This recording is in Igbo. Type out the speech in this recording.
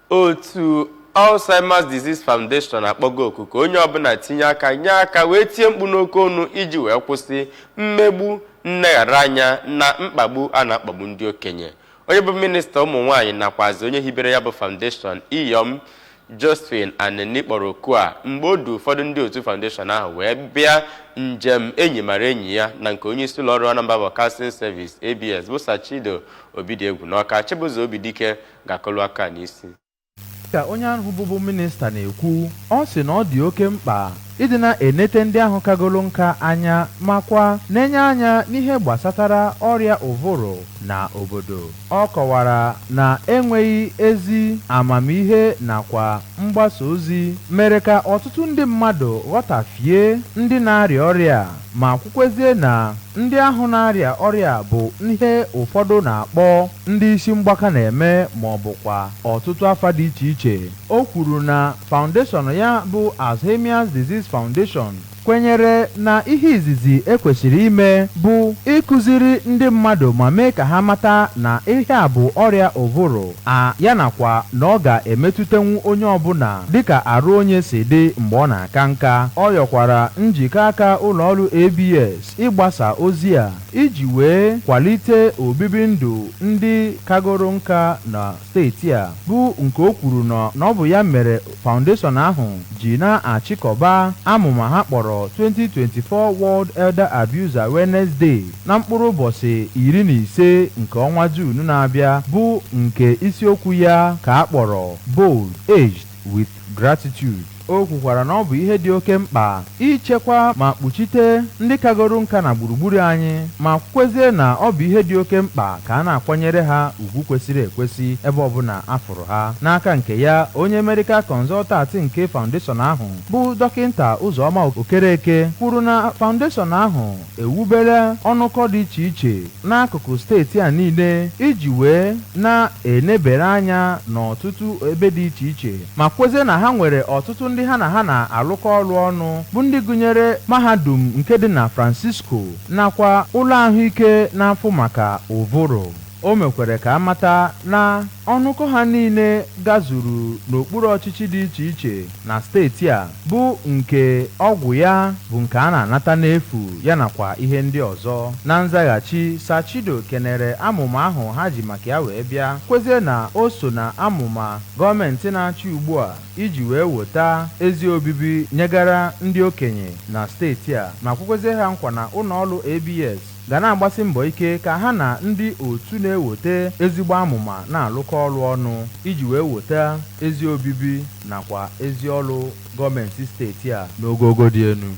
Otu Alzheimer's Disease Foundation akpọgo oku ka onye ọbụla tinye aka, nye aka wee tie mkpu n'oke ọnụ iji wee kwụsị mmegbu, nleghara anya na mkpagbu a na-akpagbu ndị okenye. Onye bụ minista ụmụ nwaanyị nakwazi onye hibere ya bụ foundation, Iyom Josephine Anenih, kpọrọ oku a mgbe o du ụfọdụ ndị otu foundation ahụ wee bịa njem enyi mara enyi ya na nke onye isi ụlọọrụ Anambra Broadcasting Service, ABS, bụ Sachido Obidiegwu n'Ọka. Chibuzo Obidike ga-akọlụ aka n'isi. Ka onye ahụ bụbu minista na-ekwu, ọ sị na ọ dị oke mkpa ịdị na-enete ndị ahụ kagolo nka anya, makwa na-enye anya n'ihe gbasatara ọrịa ụvụrụ na obodo. Ọ kọwara na enweghị ezi amamihe nakwa mgbasa ozi mere ka ọtụtụ ndị mmadụ ghọtafie ndị na-arịa ọrịa, ma kwukwezie na ndị ahụ na-arịa ọrịa bụ ihe ụfọdụ na-akpọ ndị isi mgbaka na-eme, ma ọ bụkwa ọtụtụ afa dị iche iche. O kwuru na foundation ya bụ Alzheimer's Disease Foundation kwenyere na ihe izizi ekwesịrị ime bụ ịkụziri ndị mmadụ ma mee ka ha mata na ihe a bụ ọrịa ụvụrụ a, ya nakwa na ọ ga-emetụtanwu onye ọbụla dịka arụ onye si dị mgbe ọ na-aka nka. Ọ yọkwara njikọ aka ụlọọrụ ABS ịgbasa ozi a iji wee kwalite obibi ndụ ndị kagoro nka na steeti a, bụ nke o kwuru na ọ bụ ya mere foundation ahụ ji na-achịkọba amụma ha kpọrọ 2024 World Elder Abuse Awareness Day na mkpụrụ ụbọchị 15 nke ọnwa Juun na-abịa, bụ nke isiokwu ya ka a kpọrọ "Bold Aged with Gratitude". O kwukwara na ọ bụ ihe dị oke mkpa ichekwa ma kpuchite ndị kagoro nka na gburugburu anyị, ma kwezie na ọ bụ ihe dị oke mkpa ka a na-akwanyere ha ugwu kwesịrị ekwesị ebe ọbụla afụrụ ha. N'aka nke ya, onye medical consultant nke foundation ahụ bụ Dọkịnta Ụzọma Okereke kwuru na foundation ahụ ewubere ọnụkọ dị iche iche n'akụkụ steeti a niile iji wee na-enebere anya n'ọtụtụ ebe dị iche iche, ma kwezie na ha nwere ọtụtụ ndị ha na ha na-alụkọ ọrụ ọnụ, bụ ndị gụnyere mahadum nke dị na Francisco nakwa ụlọ ahụike na-afụ maka ụvụrụ. O mekwere ka amata na ọnụkọ ha niile gazuru n'okpuru ọchịchị dị iche iche na steeti a, bụ nke ọgwụ ya bụ nke a na-anata n'efu, ya nakwa ihe ndị ọzọ. Na nzaghachi, Sachido kenere amụma ahụ ha ji maka ya wee bịa, kwezie na o so na amụma gọọmenti na-achị ugbu a iji wee weta ezi obibi nyegara ndị okenye na steeti a, ma kwekwezie ha nkwa na ụlọọrụ ABS ga na-agbasi mbọ ike ka ha na ndị otu na-eweta ezigbo amụma na-alụkọ ọrụ ọnụ iji wee weta ezi obibi nakwa ezi ọrụ gọọmenti steeti a n'ogogo dị elu.